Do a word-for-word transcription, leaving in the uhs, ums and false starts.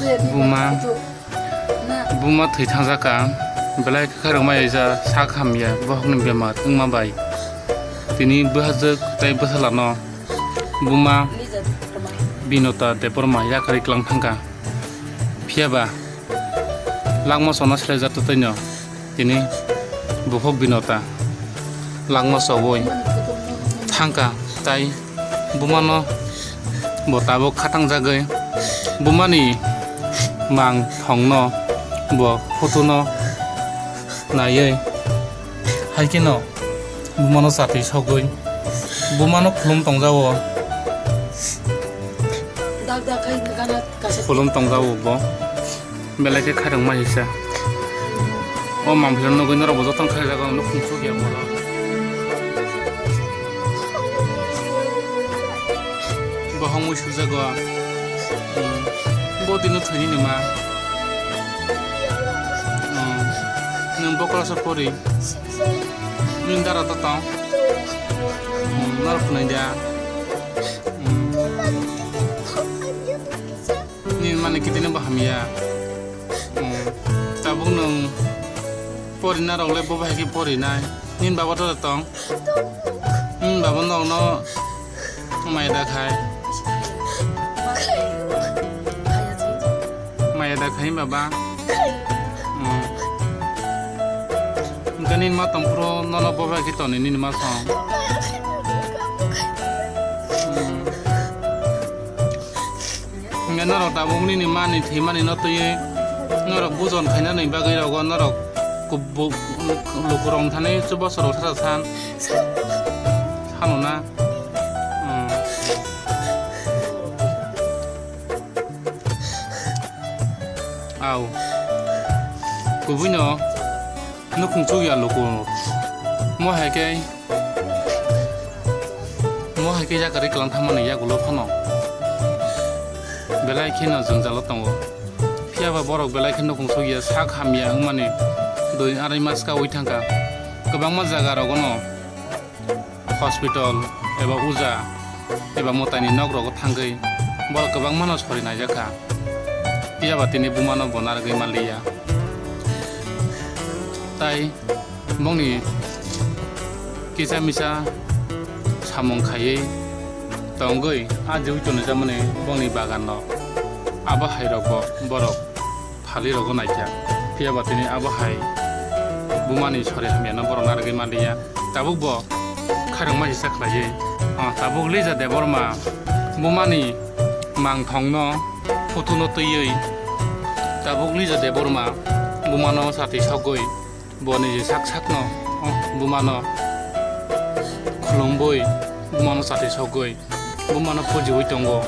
Buma, buma thwi thangjakha, belai khe khairokma ya sak hamya, bohokni bemar wngma bai. Tini bwsajwk tei bwsalano buma Binota Debbarma yakarwi kwlang thangkha. Phiyaba langma chona swlaijak twtwino. Tini bukhuk Binota langma chowui thangkha, tai bumano bo tabuk khatangjagwi bumani mang thongno bo photo no naiwi, hai kheno bumano chati sogwi bumano khulum tongjago. Khulum tongjago bo. Belai khe khairokma hisa. O mangpili nugwi norok bo jotono khairokjak, ang nukhung chukya borok. Bo hongwi sujago. Hmm. Bo tino thwini nima. Hmm. Nwng bo class o pori. Nwng dara to tong. Hmm. Norok khwnai da. Hmm. Nini mani kitini bo hamya. Hmm. Tabuk nwng pori narok le bo bahai khe pori nai. Nini baba to tong. Nini baba norok no maya da khai. Maya da khai baba. Hmm. Hwnkhe nini ma tong phuru nono bo bahai khe toni nini ma song. Hmm. Hwnkhe norok tabuk nini mani thwimani no twiwi norok bujon khainani bagwi rogo norok kubu-, lukurok thani chubachu rok sasa san. Sano na? Hmm. Au. Kubui no nukhung chukya luku. Mo hai khe Mo hai khe yakarwi kwlang thamani yagulo phano belai kheno jwngjalo tongo. Phiyaba borok belai khe nukhung sokya sak hamya wngmani dui arai mas kaui thangkha. Kwbangma jagarogono hospital eba uja eba mwtaini nokrogo thangwi borok kwbangmano sori naijakha. Phiyaba tini bumano bo narwgwi manliya. Tai bongni kisa misa samung khaiwi tongwi a jeui tonwi jakmani bongni bagan no. Abo hai rok bo borok phali rogo naikha, phiyaba tini abo hai bumani sori hamya no borok narwgwi manliya. Tabuk bo khairokma hisa khlaiwi, ah, tabuk Lija Debbarma bumani mangthong no photo no twiwi tabuk Lija Debbarma bumano chati sogwi. Bo niji sak sakno, oh, bumano khulumwi, bumano chati sogwi, bumano pujiwi tongo.